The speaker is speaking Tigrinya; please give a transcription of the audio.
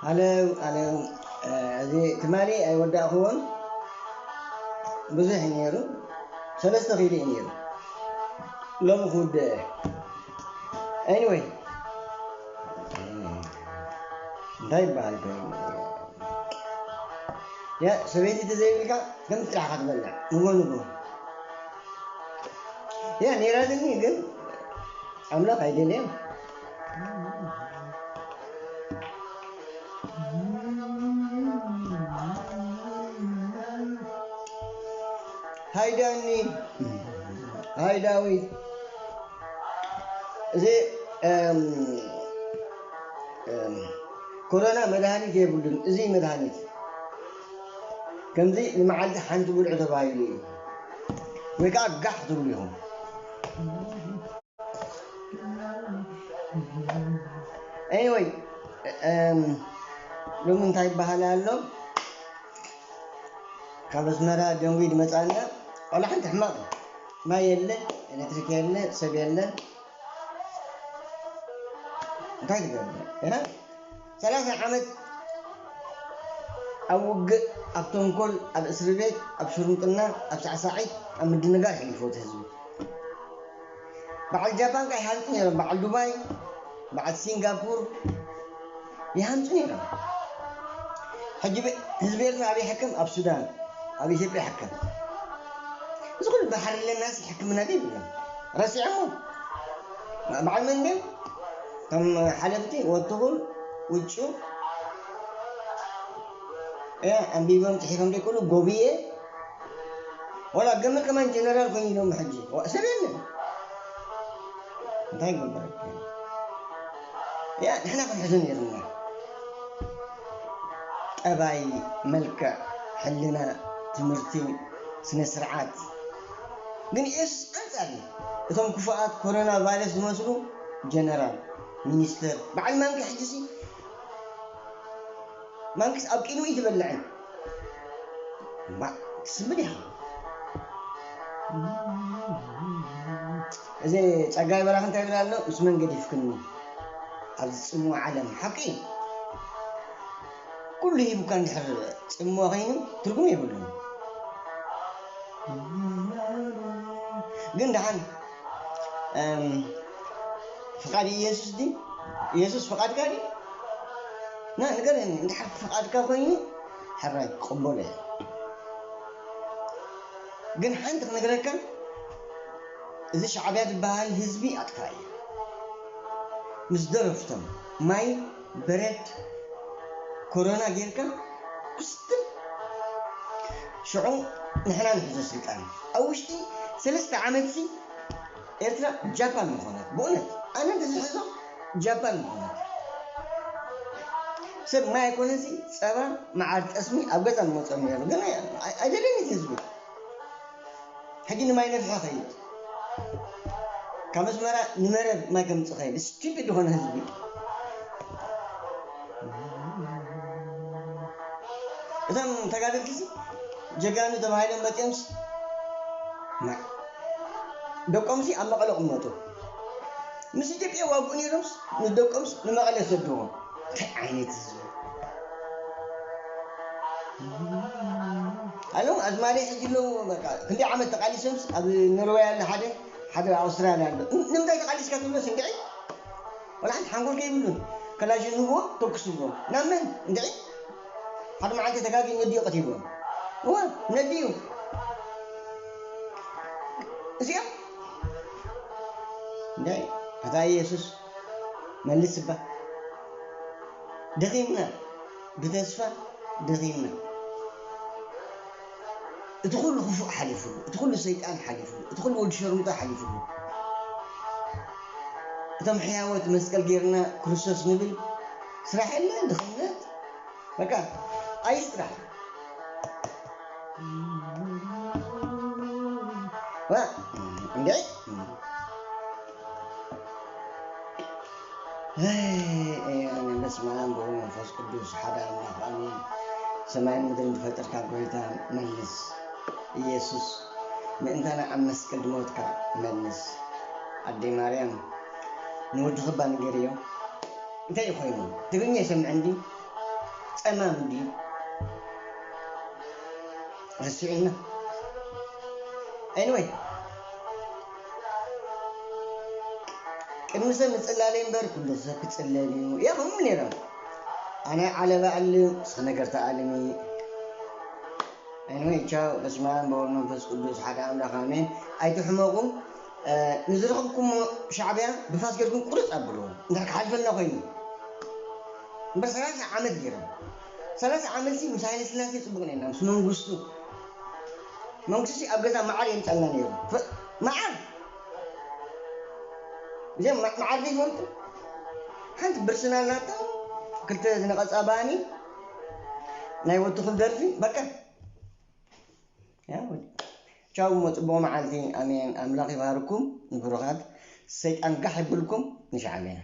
ኣለው ኣለው። እዚ ትማሊ ኣይወዳእኽዎን፣ ብዙሕ እዩ ነይሩ። ሰለስተ ኪሎ እዩ ነይሩ። ሎሚ ክውድእ እየ። Anyway፣ እንታይ ይበሃል ኮይኑ? ያ ሰበይቲ ተዘይብልካ ከም ጥራሕካ ትበልዕ ንጎ ንጎ። ያ ነይራትኒ፣ ግን ኣምላኽ ኣይደልየን። ሃይ ዳኒ፣ ሃይ ዳዊት። እዚ እም፣ እም፣ ኮሮና መድሃኒት የብሉን። እዚ መድሃኒት ከምዚ ንመዓልቲ ሓንቲ ብልዑ ተባሂሉ እዩ። ወይ ከዓ ጋሕ ትብሉ ኢኹም። Anyway፣ እም፣ ሎሚ እንታይ ይበሃል ኣሎ? ካብ ኣስመራ ደንጉይ ዝመፃና ቆላ ሓንቲ ሕማቕ እዩ። ማይ የለ፣ ኤሌክትሪክ የለ፣ ሰብ የለ። እንታይ ትገብር? ያ ሰላሳ ዓመት ኣብ ውግእ፣ ኣብ ተንኮል፣ ኣብ እስሪ ቤት፣ ኣብ ሽርምጥና፣ ኣብ ሳዕሳዒት፣ ኣብ ምድንጋር ሕሊፎ እቲ ህዝቢ። በዓል ጃፓን ከ ይሃንፁ ነይሮም። በዓል ዱባይ፣ በዓል ሲንጋፖር ይሃንፁ ነይሮም። ሕጂ በ-፣ ህዝቢ ኤርትራ ኣበይ ይሕከም? ኣብ ሱዳን፣ ኣብ ኢትዮጵያ ይሕከም። እዚ ኩሉ ባሕሪ ኣለናስ ሕክምና ከ ይብሎም ረሲዖሞ። በዓል መን ድዮም? ከም ሓለፍቲ ወትኹል ውጩ፣ እ፣ ኣንቢቦም ጽሒፎም ዘይኮኑ ጎብየ። ወላ ገመድ ከማን ጀነራል ኮይኑ ኢሎም ሕጂ። ዋ፣ ሰብ የለን። እንታይ ይግበር? ያ፣ ንሕና ክንሕዞ ነይርና። ጠባይ፣ መልክዕ፣ ሕልና፣ ትምህርቲ፣ ስነ ስርዓት። ግን ኢየሱስ ኣንጻር እዩ። እቶም ክፉኣት ኮሮና ቫይረስ ዝመስሉ ጀነራል፣ ሚኒስተር፣ በዓል ማንኪ ሕጂሲ ማንኪስ ኣብ ቅድሚ እዩ ትበልዕን። ማ-፣ ትስምድ ኢኻ። እዚ ጸጋይ በራኺ እንታይ ይብል ኣሎ? ምስ መን ገዲፍክኒ ኣብዚ ጽምዋ ዓለም? ሓቂ እዩ። ኩሉ ሂቡካ እንድሕር ጽምዋ ኸይኑ ትርጉም የብሉን። ግን ደሓን፣ እም፣ ፍቓድ ኢየሱስ ድዩ? ኢየሱስ ፍቓድካ ድዩ? ና ንገረኒ፣ እንድሕር ፍቓድካ ኮይኑ ሕራይ ክቕበሎ እየ። ግን ሓንቲ ክነግረካ፣ እዚ ሻዕብያ ዝበሃል ህዝቢ ኣጥፋእ እዩ። ምስ ደረፍቶም ማይ፣ በረድ፣ ኮሮና ጌርካ ኩስትም። ሽዑ ንሕና ንሕዞ ስልጣን። ኣብ ውሽጢ ሰለስተ ዓመትሲ ኤርትራ ጃፓን ምኾነት። ብእውነት ኣነ እንተዝሕዞ ጃፓን ምኾነት። ሰብ ማይ ኣይኮነሲ ጸባ፣ መዓር፣ ጠስሚ ኣብ ገዛ ንመጾም ነይሩ። ግን ኣይ-፣ ኣይደልን እቲ ህዝቢ። ሕጂ ንማይ ነፍሒ ኸይድ። ካብ ኣስመራ ንመረብ ማይ ከምጽእ ኸይድ። ስቱፒድ ዝኾነ ህዝቢ። እቶም ተጋደልቲሲ ጀጋኑ ተባሂሎም መጺኦምስ፣ ማ-፣ ደቆምሲ ኣብ መቐለ ቅመጡ። ምስ ኢትዮጵያ ዋግኡ ነይሮምስ ንደቆምስ ንመቐለ ሰድዎም። እንታይ ዓይነት ህዝቢ? ኣለዉ ኣዝማሪ ሕጂ ኣለዉ፣ በቃ፣ ክንደይ ዓመት ተቓሊሶምስ ኣብ ኖርወይ ኣሎ ሓደ፣ ሓደ ኣውስትራልያ ኣሎ። ን-፣ ንምንታይ ተቓሊስካ ትብሎስ እንድዒ? ወላ ሓንቲ ሓንጎል ከይብሉን፣ ከላሽን ህብዎ፣ ተኩስ ህብዎ። ናብ መን? እንድዒ? ሓደ መዓልቲ ተጋግዩ ነዲኡ ቀቲልዎም። እወ፣ ነዲኡ። እዚኣ? እንድዒ? ኣታ ኢየሱስ፣ መልስ እባ። ደኺምና፣ ብተስፋ ደኺምና። እቲ ኩሉ ክፉእ ሓሊፉሉ፣ እቲ ኩሉ ሰይጣን ሓሊፉሉ፣ እቲ ኩሉ ወዲ ሸርሙጣ ሓሊፉሉ። እቶም ሕያወት መስቀል ጌርና ክርስቶስ ንብል፣ ስራሕ የለ፣ ድኽነት፣ በቃ፣ ኣይስራሕ። ዋ፣ እንዴ? ኣይ፣ ኣይ፣ ኣሜን። በስመ ኣብ ወወልድ ወመንፈስ ቅዱስ ሓደ ኣምላኽ ኣሜን። ሰማይን ምድርን ዝፈጠርካ ጎይታ መልስ። ኢየሱስ ምእንታና ኣብ መስቀል ዝሞትካ መልስ። ኣደይ ማርያም ንወድኺ እባ ንገርዮ። እንታይ እዩ ኮይኑ? ትግርኛ ይሰምዕ እንዲ? ጸማም ድዩ? ረሲዕና። Anyway፣ ቅድሚ ሰብ ምጽላለ እምበር ኩሉ ሰብ ክጽለል እዩ። ያ ከምኡ ነይሮም። ኣነ ዓለባ ኣልም፣ ንስኺ ነገር ተኣልሚ። Anyway፣ ቻው። በስመ ኣብ ወወልድ መንፈስ ቅዱስ ሓደ ኣምላኽ ኣሜን። ኣይትሕመቑ። እ፣ ንዝረኸብኩሞ ሻዕብያ ብፋስ ጌርኩም ቁርጽ ኣብልዎ። እንድሕር ክሓልፈልና ኮይኑ። እምበር ሰላሳ ዓመት ገይሮም። ሰላሳ ዓመት ሲ ምስ ሃይለ ስላሴ ጽቡቕ ነይርና፣ ምስ መንግስቱ። መንግስቱ ሲ ኣብ ገዛ መዓር የምጻልና ነይሩ። ፈ-፣ መዓር! እዚኦም መ-፣ መዓር ዘይፈልጡ? ሓንቲ ብርስን ኣላታ፣ ክልተ ዝነቐጻ ባኒ፣ ናይ ወዲ ክንደርፊ፣ በቃ። ያ፣ ቻው፣ እሞ ጽቡቕ መዓልቲ። ኣሜን። ኣምላኽ ይባርኩም ንብሩኻት። ሰይጣን ጋሕ ይብልኩም ንሻዕብያ።